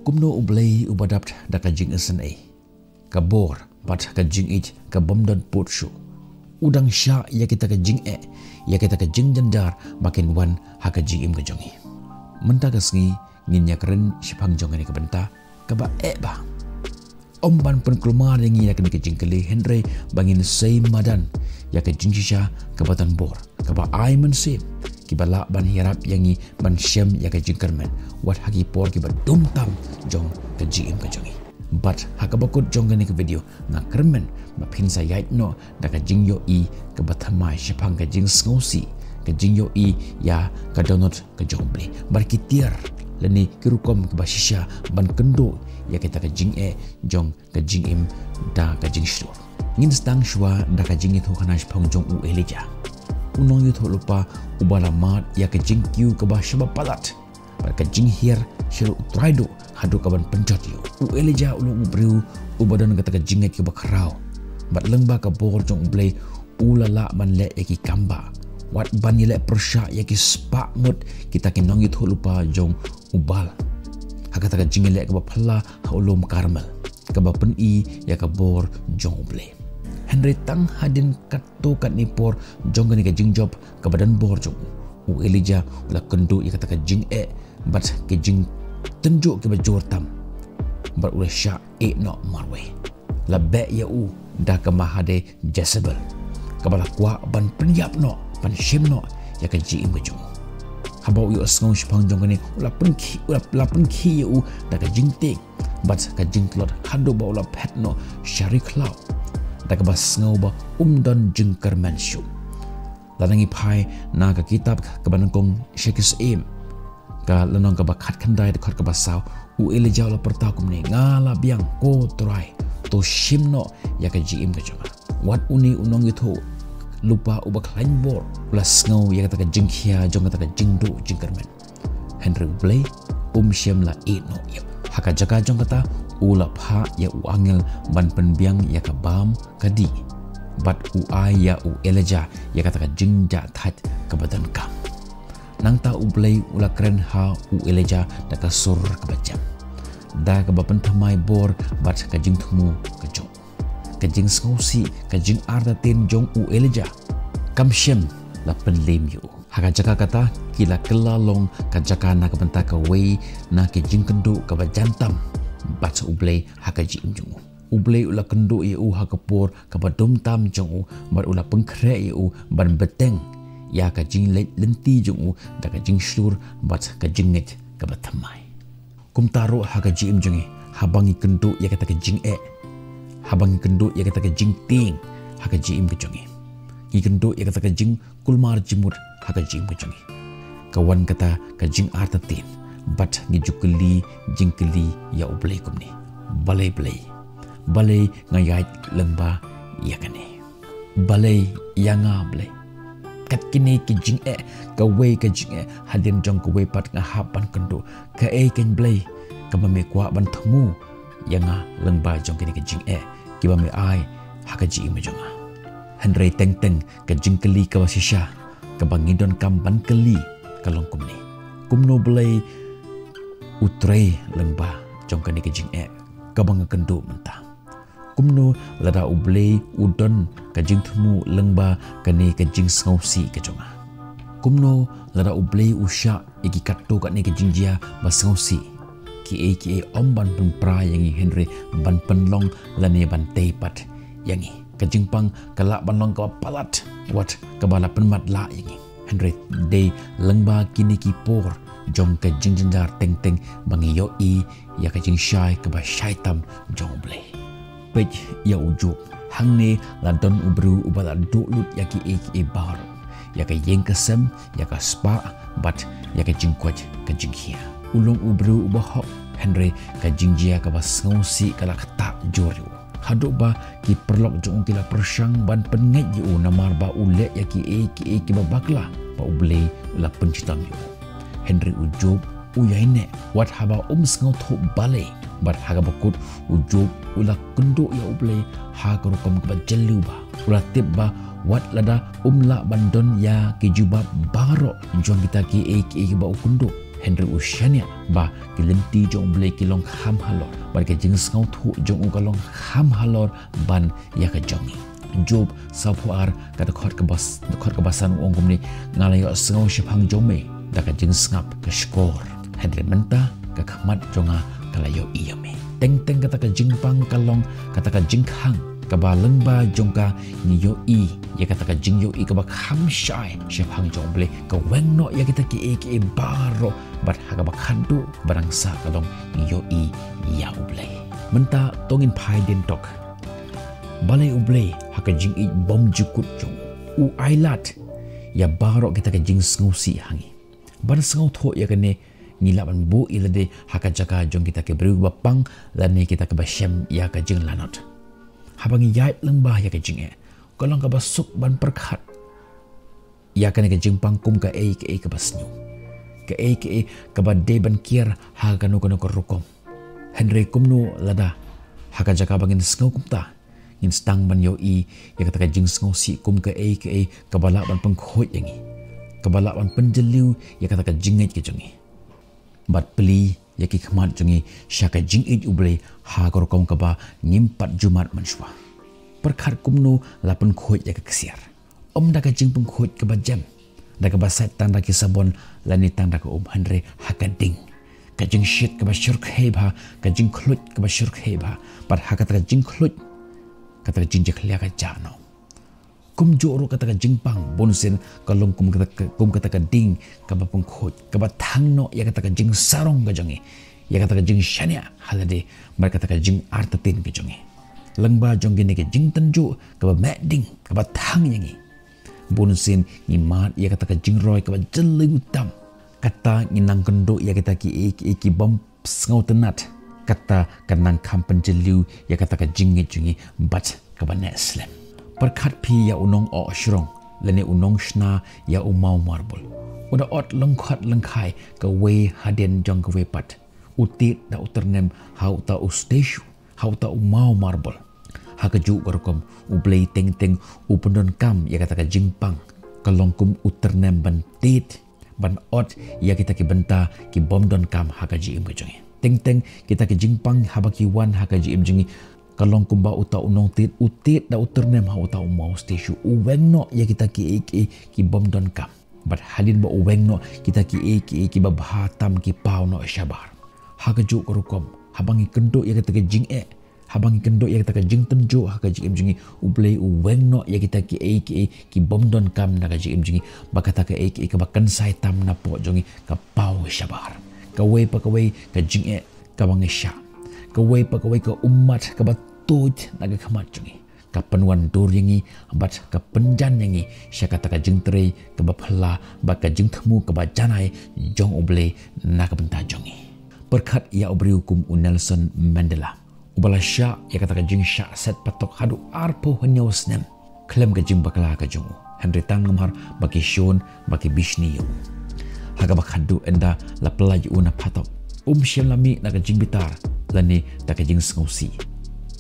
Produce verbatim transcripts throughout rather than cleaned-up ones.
Kumno U Blei uba dap da ka jingisynei, ka bor bad ka jingïeit ka bym don pud shuh, u dang shah ïa kita ka jingeh, ïa kita ka jingjynjar ba kin wan ha ka jingim ka jong ngi. Mynta ka sngi ngin ïakren shaphang jong kane ka bynta kaba eh bha. Ym ban pynkulmar ïa ngi ïa kane ka jingkylli, hynrei ba ngin sei madan ïa ka jingshisha kaba don bor, kaba ai mynsiem, kiba lah ban ïarap ïa ngi ban shem ïa ka jingkyrmen wat ha ki por kiba dum tam jong ka jingim ka jong ngi. Bad ha kaba kut jong kane ka video nga kyrmen ba phin sa ïaid noh da ka jingïohi kaba thymmai shaphang ka jingsngewsih, ka jingïohi ïa ka dohnud ka jong U Blei bad ki tiar lane ki rukom kiba shisha ban kynduh ïa kita ka jingeh jong ka jingim da ka jingshlur. Ngin sdang shuwa da ka jingïathuhkhana shaphang jong u Elijah, u nongïathuhlypa uba la mad ïa ka jingkiew kaba shaba palat bad ka jinghiar sha U Trai duh haduh ka ban pynjot ïa u. U Elijah u long u briew uba don kata ka jingngeit kaba khraw bad lyngba ka bor jong U Blei u la lah ban leh ïa ki kam ba wat ban ïaleh pyrshah ïa ki spah ngut kita ki nongïathuhlypa jong u Baal ha kata ka jingïaleh kaba phylla ha u lum Karmel, kaba pyni ïa ka bor jong U Blei. Hynrei tang hadien katto katne por jong kane ka jingjop kaba don bor jong u, u Elijah u la kynduh ïa kata ka jingeh bad ka jingtynjuh kiba jur tam bad u la shah ïeh noh marwei. La beh ïa u da ka mahade Jezebel, kaba la kwah ban pynïap noh, ban shim noh ïa ka jingim ka jong u. Haba u ïohsngew shaphang jong kane u la pynkhih, u la, la pynkhih ïa u da ka jingtieng bad ka jingtlot haduh ba u la phet noh sha ri khlaw da kaba sngew ba um don jingkyrmen shuh. Lada ngi phai na ka kitab kaba nyngkong Sha ki Syiem, ka lynnong kaba khatkhyndai dkhot kaba saw, u Elijah u la pyrta kumne, "Nga la biang, ko Trai, to shim noh ïa ka jingim ka jong nga." Wat une u nongïathuhlypa uba khlaiñ bor u la sngew ïa kata ka jingkhia jong kata ka jingduh jingkyrmen. Hynrei U Blei um shym la ïeh noh ïa u. Ha ka jaka jong kata u la phah ïa u angel ban pynbiang ïa ka bam ka dih bad u ai ïa u Elijah ïa kata ka jingjahthait kaba donkam. Nangta U Blei u la kren ha u Elijah da ka sur kaba jem, da kaba pynthymmai bor bad ka jingthmu ka jong u. Ka jingsngewsih, ka jingartatien jong u Elijah kam shym la pynliem ïa u. Ha ka jaka kata ki la kylla long ka jaka na ka bynta kawei na ki jingkynduh kaba jan tam bad U Blei ha ka jingim jong u. U Blei u la kynduh ïa u ha ka por kaba dum tam jong u bad u la pynkhreh ïa u ban bteng ïa ka jingleit lynti jong u da ka jingshlur bad ka jingngeit kaba thymmai. Kumta ruh ha ka jingim jong ngi, haba ngi kynduh ïa kata ka jingeh, haba ngi kynduh ïa kata ka jingtieng ha ka jingim ka jong ngi, ngi kynduh ïa kata ka jingkulmar jingmut ha ka jingim ka jong ngi, ka wan kata ka jingartatien bad ngi ju kylli jingkylli ïa U Blei kumne, "Balei Blei? Balei nga ïaid lyngba ïa kane? Balei ïa nga Blei? Kat kine ki jingeh, kawei ka jingeh hadien jong kawei pat nga hap ban kynduh. Kaei kein Blei kaba me kwah ban thmu ïa nga lyngba jong kine ki jingeh kiba me ai ha ka jingim jong nga?" Hynrei teng teng ka jingkylli kaba shisha kaba ngi donkam ban kylli ka long kumne, "Kumno Blei u trei lyngba jong kane ka jingeh kaba nga kynduh mynta? Kumno lada U Blei u don ka jingthmu lyngba kane ka jingsngewsih ka jong nga? Kumno lada U Blei u shah ïa ki katto katne ka jingjia ba sngewsih? Kiei kiei ym ban pynpra ïa ngi hynrei ban pynlong lane ban tei pat ïa ngi. Ka jingpang ka lah ban long kaba palat wat kaba la pynmatlah ïa ngi. Hynrei dei lyngba kine ki por jong ka jingjynjar teng teng ba ngi ïohi ïa ka jingshai kaba shai tam jong U Blei." Peit ïa u Job, hangne la don u briew uba la duh lut ïa kiei kiei baroh, ïa ka ïing ka sem, ïa ka spah bad ïa ka jingkoit ka jingkhia. U long u briew uba hok, hynrei ka jingjia kaba sngewsih ka la ktah jur ïa u, haduh ba ki paralok jong u ki la pyrshang ban pynngeit ïa u namar ba u leh ïa kiei kiei kiba bakla ba U Blei u la pynshitom ïa u. Hynrei u Job u ïaineh wat haba um sngewthuh balei. Bad ha kaba kut u Job u la kynduh ïa U Blei ha ka rukom kaba jylliew bha. U la tip ba wat lada um lah ban don ïa ki jubab baroh jong kita kiei kiei kiba u kynduh, Hynrei u shaniah ba ki lynti jong U Blei ki long kham halor, bad ka jingsngewthuh jong u ka long kham halor ban ïa ka jong ngi. Job sawphew ar, ka dkhot kaba s-, dkhot kaba san u ong kumne: Nga la ïohsngew shaphang jong me da ka jingsngap ka shkor, hynrei mynta ka khmat jong nga ka la ïohi ïa me. Teng teng kata ka jingpang ka long kata ka jingkhang kaba lyngba jong ka ngi ïohi ïa kata ka jingïohi kaba kham shai shaphang jong U Blei, ka weng noh ïa kita kiei kiei baroh, bad ha kaba khatduh ba dang sah ka long ngi ïohi ïa U Blei. Mynta to ngin phai dien tok. Balei U Blei ha ka jingïeit bymjukut jong u u ailad ïa baroh kita ka jingsngewsih ha ngi? Ban sngewthuh ïa kane, ngi lah ban buh ïa lade ha ka jaka jong kita ki briew ba pang lane kita kiba shem ïa ka jinglanot. Haba ngi ïaid lyngba ïa ka jingeh, ka long kaba suk ban pyrkhat ïa kane ka jingpang kum kaei kaei kaba sniew, kaei kaei kaba dei ban kiar ha kano kano ka rukom. Hynrei kumno lada ha ka jaka ba ngin sngew kumta, ngin sdang ban ïohi ïa kata ka jingsngewsih kum kaei kaei kaba lah ban pynkhuid ïa ngi, kaba lah ban pynjylliew ïa kata ka jingngeit ka jong ngi, bad plie ïa ki khmat jong ngi sha ka jingïeit U Blei ha ka rukom kaba ngim pat ju mad mynshuwa? Pyrkhat kumno la pynkhuid ïa ka ksiar. Ym da ka jingpynkhuid kaba jem, da kaba sait tang da ki sabon lane tang da ka um, hynrei ha ka ding, ka jingshit kaba shyrkhei bha, ka jingkhluit kaba shyrkhei bha, bad ha kata ka jingkhluit, kata ka jingjakhlia ka jah noh. Kumjuh ruh kata ka jingpang bunsien ka long kum kata ka, kum kata ka ding kaba pynkhuid, kaba thang noh ïa kata ka jingsarong ka jong ngi, ïa kata ka jingshaniah ha lade, bad kata ka jingartatien ka jong ngi. Lyngba jong kine ki jingtynjuh kaba meh ding, kaba thang ïa ngi, bunsien ngi mad ïa kata ka jingroi kaba jylliew tam. Kata ngi nang kynduh ïa kita kiei kiei ki bym sngewtynnat. Kata ka nang kham pynjylliew ïa kata ka jingngeit jong ngi bad kaba neh slem. Pyrkhat phi ïa u nongoh shrong lane u nongshna ïa u maw marbul. U da ot lyngkhot lyngkhai kawei hadien jong kawei pat. U tied da u tyrnem ha uta u statue, ha uta u maw marbul. Ha kajuh ka rukom, U Blei teng teng u pyndonkam ïa kata ka jingpang, ka long kum u tyrnem ban tied, ban ot ïa kita ki bynta ki bym donkam ha ka jingim ka jong ngi. Teng teng kita ki jingpang haba ki wan ha ka jingim jong ngi, ka long kumba uta u nongtied u tied da u tyrnem ha uta u maw statue, u weng noh ïa kita kiei kiei ki bym donkam. Bad hadien ba u weng noh kita kiei kiei kiba bha tam ki paw noh shabar. Ha kajuh ka rukom, haba ngi kynduh ïa kata ka jingeh, haba ngi kynduh ïa kata ka jingtynjuh ha ka jingim jong ngi, U Blei u weng noh ïa kita kiei kiei ki bym donkam na ka jingim jong ngi, ba kata kaei kaei kaba kynsai tam napoh jong ngi ka paw shabar. Kawei pa kawei ka jingeh kaba ngi shah, kawei pa kawei ka ummat kaba tuid na ka khmat jong ngi, ka pynwandur ïa ngi bad ka pynjan ïa ngi sha kata ka jingtrei kaba phylla bad ka jingthmu kaba janai jong U Blei na ka bynta jong ngi. Pyrkhat ïa u briew kum u Nelson Mandela, uba la shah ïa kata ka jingshah set patok haduh arphew hynñiew snem khlem ka jingbakla ka jong u, hynrei tang namar ba ki shun, ba ki bishni ïa u. Ha kaba khatduh ynda la pyllait ïa u na phatok, um shym la mih na ka jingbitar lane da ka jingsngewsih.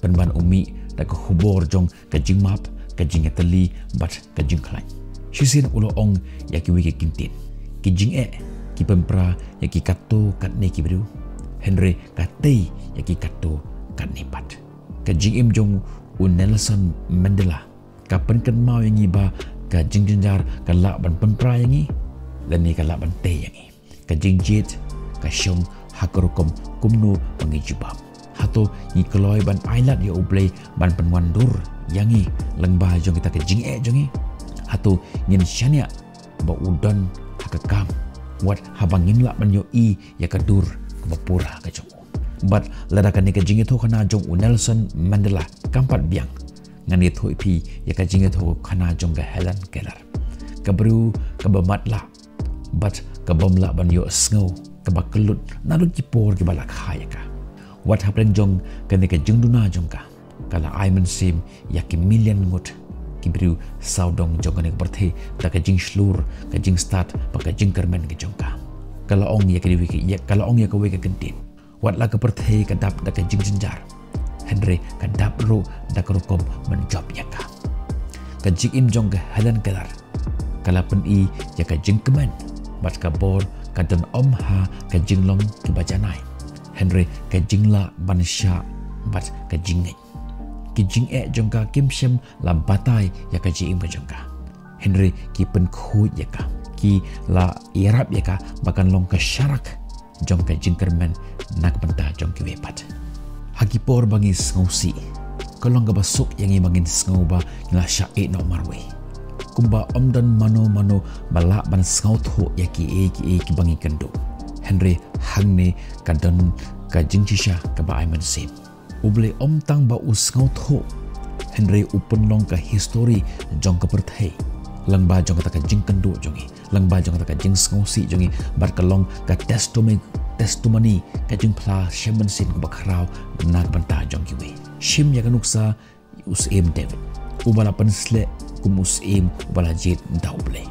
Pynban u mih da ka khubor jong ka jingmap, ka jingïatylli bad ka jingkhlaiñ. Shisien u la ong ïa kiwei ki kyntien: Ki jingeh ki pynpra ïa ki katto katne ki briew, hynrei ka tei ïa ki katto katne pat. Ka jingim jong u Nelson Mandela ka pynkynmaw ïa ngi ba ka jingjynjar ka lah ban pynpra ïa ngi lane ka lah ban tei ïa ngi. Ka jingjied ka shong ha ka rukom kumno ba ngi jubab. Hato ngi kloi ban ailad ïa U Blei ban pynwandur ïa ngi lyngba jong kita ka jingeh jong ngi? Hato ngin shaniah ba u don ha ka kam, wat haba ngim lah ban ïohi ïa ka dur kaba pura ka jong u? Bad lada kane ka jingïathuhkhana jong u Nelson Mandela kam pat biang, ngan ïathuh ïa phi ïa ka jingïathuhkhana jong ka Helen Keller, ka briew kaba matlah bad ka bym lah ban ïohsngew, kaba kyllut naduh ki por kiba la kha ïa ka. Wat hapdeng jong kane ka jingduna jong ka, ka la ai mynsiem ïa ki million ngut ki briew sawdong jong kane ka pyrthei da ka jingshlur, ka jingstad bad ka jingkyrmen ka jong ka. Ka la ong ïa kawei ka, ïa, ka la ong ïa kawei ka kyntien: Wat la ka pyrthei ka dap da ka jingjynjar, hynrei ka dap ruh da ka rukom ban jop ïa ka. Ka jingim jong ka Helen Keller ka la pyni ïa ka jingkmen bad ka bor ka don ym ha ka jinglong kiba janai, hynrei ka jinglah ban shah bad ka jingngeit. Ki jingeh jong ka kim shym la batai ïa ka jingim ka jong ka, hynrei ki pynkhuid ïa ka, ki la ïarap ïa ka ba kan long ka sharak jong ka jingkyrmen na ka bynta jong kiwei pat. Ha ki por ba ngi sngewsih, ka long kaba suk ïa ngi ba ngin sngew ba ngi la shah ïeh noh marwei, kumba ym don mano mano ba lah ban sngewthuh ïa kiei kiei kiba ngi kynduh. Hynrei hangne ka don ka jingshisha kaba ai mynsiem. U Blei ym tang ba u sngewthuh, hynrei u pynlong ka histori jong ka pyrthei lyngba jong kata ka jingkynduh jong ngi, lyngba jong kata ka jingsngewsih jong ngi, bad ka long ka testimony, testimony, ka jingphla shem mynsiem kaba khraw na ka bynta jong kiwei. Shim ïa ka nuksa u syiem David, uba la pynsleh kum u syiem uba la jied da U Blei.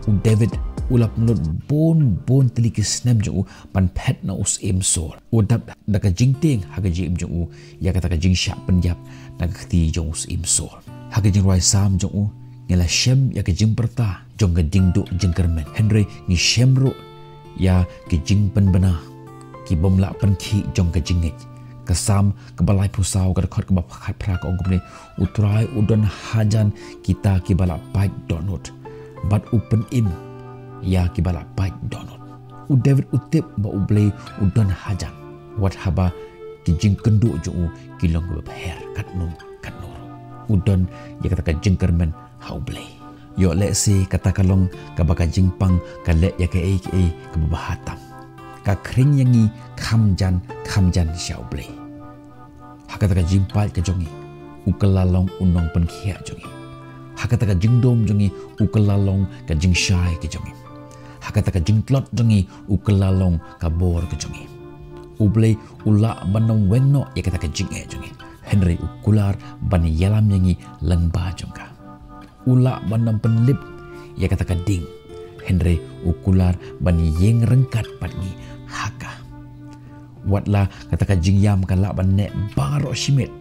U David u la pynlut bun bun tylli ki snem jong u ban phet na u syiem Saul. U dap da ka jingtieng ha ka jingim jong u ïa kata ka jingshah pynïap na ka kti jong u syiem Saul. Ha ka jingrwai Salm jong u, ngi la shem ïa ka jingpyrta jong ka jingduh jingkyrmen, hynrei ngi shem ruh ïa ki jingpynbna ki bym lah pynkhih jong ka jingngeit. Ka Salm kaba laiphew saw, ka dkhot kaba khatphra, ka ong kumne: U Trai u don hajan kita kiba la pait dohnud, bad u pynim ïa kiba la pait dohnud. U David u tip ba U Blei u don hajan, wat haba ki jingkynduh jong u ki long kiba pher katno katno ruh. U don ïa kata ka jingkyrmen ha U Blei. Ïoh lehse kata ka long kaba ka jingpang ka leh ïa kaei kaei kaba bha tam. Ka khring ïa ngi kham jan kham jan sha U Blei. Ha kata ka jingpait ka jong ngi, u kylla long u nongpynkhiah jong ngi. Ha kata ka jingdum jong ngi, u kylla long ka jingshai ka jong ngi. Ha kata ka jingtlot jong ngi, u kylla long ka bor ka jong ngi. U Blei u lah ban ym weng noh ïa kata ka jingeh jong ngi, hynrei u kular ban ïalam ïa ngi lyngba jong ka. U lah ban ym pynlip ïa kata ka ding, hynrei u kular ban ïeng ryngkat bad ngi ha ka. Wat la kata ka jingïam ka lah ban neh baroh shi miet,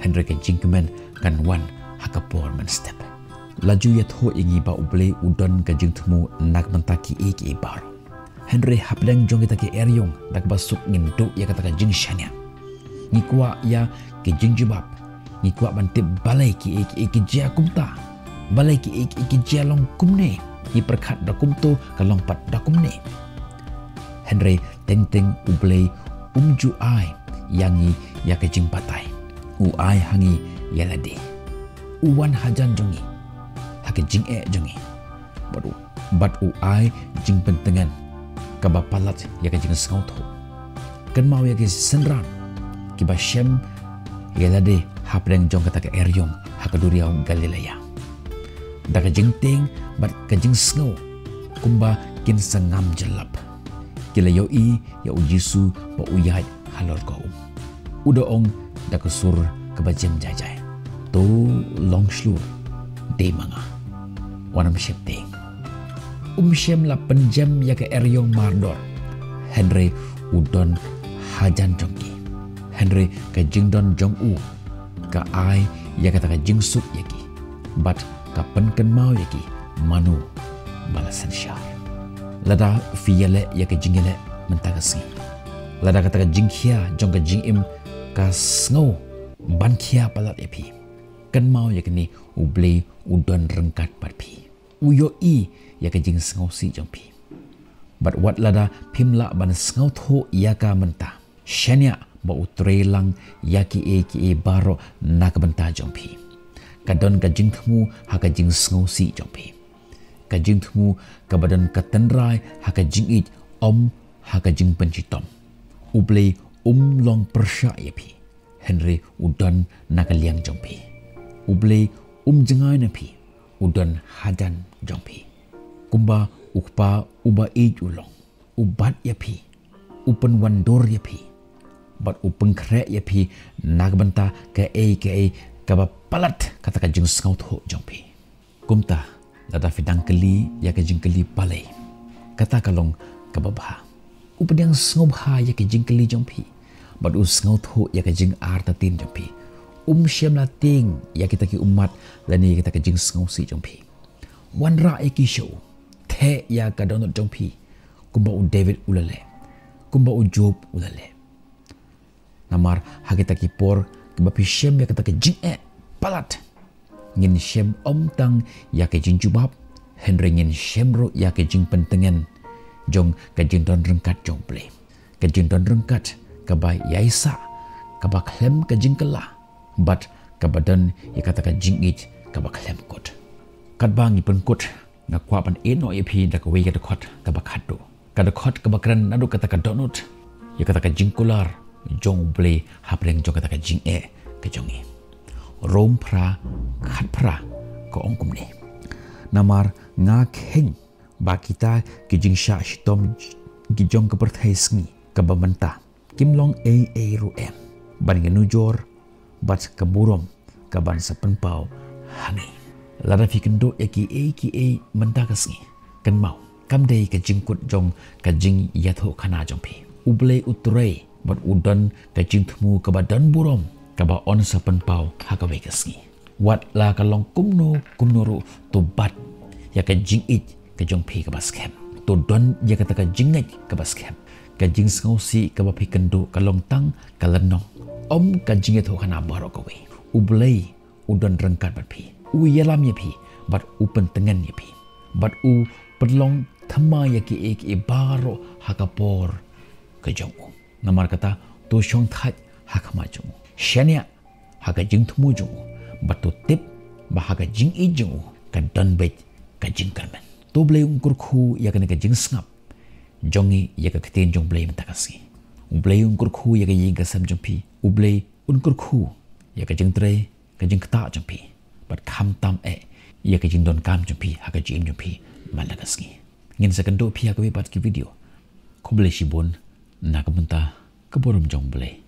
hynrei ka jingkmen kan wan ha ka por mynstep. La ju ïathuh ïa ngi ba U Blei u don ka jingthmu na ka bynta kiei kiei baroh. Hynrei hapdeng jong kita ki eriong da kaba suk ngin duh ïa kata ka jingshaniah. Ngi kwah ïa ki jingjubab. Ngi kwah ban tip balei kiei kiei ki jia kumta, balei kiei kiei ki jia long kumne. Ngi pyrkhat da kumto, ka long pat da kumne. Hynrei teng teng U Blei um ju ai ïa ngi ïa ka jingbatai. U ai ha ngi ïa lade. U wan hajan jong ngi, ha ka jingeh jong ngi, bad u bad u ai jingpyntngen kaba palat ïa ka jingsngewthuh. Kynmaw ïa ki synran kiba shem ïa lade hapdeng jong kata ka eriong ha ka duriaw Galilea, da ka jingtieng bad ka jingsngew kumba kin sa ngam jyllop. Ki la ïohi ïa U Jisu ba u ïaid halor ka um. U da ong da ka sur kaba jem jai jai: To long shlur, dei ma nga, wat nym sheptieng. Um shym la pynjem ïa ka eriong mardor, hynrei u don hajan jong ki. Hynrei ka jingdon jong u ka ai ïa kata ka jingsuk ïa ki, bad ka pynkynmaw ïa ki mano ba la synshar. Lada phi ïaleh ïa ka jingïaleh mynta ka sngi, lada kata ka jingkhia jong ka jingim ka sngew ban khia palat ïa phi, kynmaw ïa kane: U Blei u don ryngkat bad phi. U ïohi ïa ka jingsngewsih jong phi. Bad wat lada phim lah ban sngewthuh ïa ka mynta, shaniah ba u trei lang ïa kiei kiei baroh na ka bynta jong phi. Ka don ka jingthmu ha ka jingsngewsih jong phi. Ka jingthmu kaba don ka tynrai ha ka jingïeit, ym ha ka jingpynshitom. U Blei um long pyrshah ïa phi, hynrei u don na ka liang jong phi. U Blei um jngai na phi, u don hajan jong phi. Kumba u Kpa uba ïeit u long, u bat ïa phi, u pynwandur ïa phi, bad u pynkhreh ïa phi na ka bynta kaei kaei kaba palat kata ka jingsngewthuh jong phi. Kumta, lada phi dang kylli ïa ka jingkylli balei, kata ka long kaba bha. U pdiang sngewbha ïa ka jingkylli jong phi, bad u sngewthuh ïa ka jingartatien jong phi. Um shym la tieng ïa kita ki ummat lane ïa kita ki jingsngewsih jong phi. Wanrah ïa ki sha u. Theh ïa ka dohnud jong phi. kumba u David u la leh, kumba u Job u la leh. Namar ha kita ki por kiba phi shem ïa kata ka jingeh palat, ngin shem ym tang ïa ka jingjubab, hynrei ngin shem ruh ïa ka jingpyntngen jong ka jingdon ryngkat jong U Blei. Ka jingdon ryngkat kaba ïaisah, kaba khlem ka jingkylla, bad kaba don ïa kata ka jingïeit kaba khlem kut. Katba ngi pynkut, nga kwah ban ïehnoh ïa phi da kawei ka dkhot kaba khatduh. Ka dkhot kaba kren naduh kata ka dohnud ïa kata ka jingkular jong U Blei hapdeng jong kata ka jingeh ka jong ngi. Rom phra, khatphra, ka ong kumne: Namar nga kheiñ ba kita ki jingshah shitom ki jong ka pyrthei sngi kaba mynta kim long ei ei ruh em ban ïanujor bad ka burom kaban sa pynpaw ha ngi. Lada phi kynduh ïa kiei kiei mynta ka sngi, kynmaw, kam dei ka jingkut jong ka jingïathuhkhana jong phi. U Blei u trei bad u don ka jingthmu kaba don burom kaba un sa pynpaw ha kawei ka sngi. Wat la ka long kumno kumno ruh, to bat ïa ka jingïeit ka jong phi kaba skhem. To don ïa kata ka jingngeit kaba skhem. Ka jingsngewsih kaba phi kynduh ka long tang ka lynnong, ym ka jingïathuhkhana baroh kawei. U Blei u don ryngkat bad phi. U ïalam ïa phi bad u pyntngen ïa phi, bad u pynlong thymmai ïa kiei kiei baroh ha ka por ka jong u. Namar kata, to shongthait ha khmat jong u, shaniah ha ka jingthmu jong u, bad to tip ba ha ka jingïeit jong u ka don beit ka jingkyrmen. To U Blei un kyrkhu ïa kane ka jingsngap jong ngi ïa ka ktien jong U Blei mynta ka sngi. U Blei un kyrkhu ïa ka ïing ka sem jong phi. U Blei un kyrkhu ïa ka jingtrei, ka jingktah jong phi, bad khamtam eh ïa ka jingdonkam jong phi ha ka jingim jong phi man la ka sngi. Ngin sa kynduh ïa phi ha kawei pat ki video. Khublei shibun, na ka bynta ka burom jong U Blei.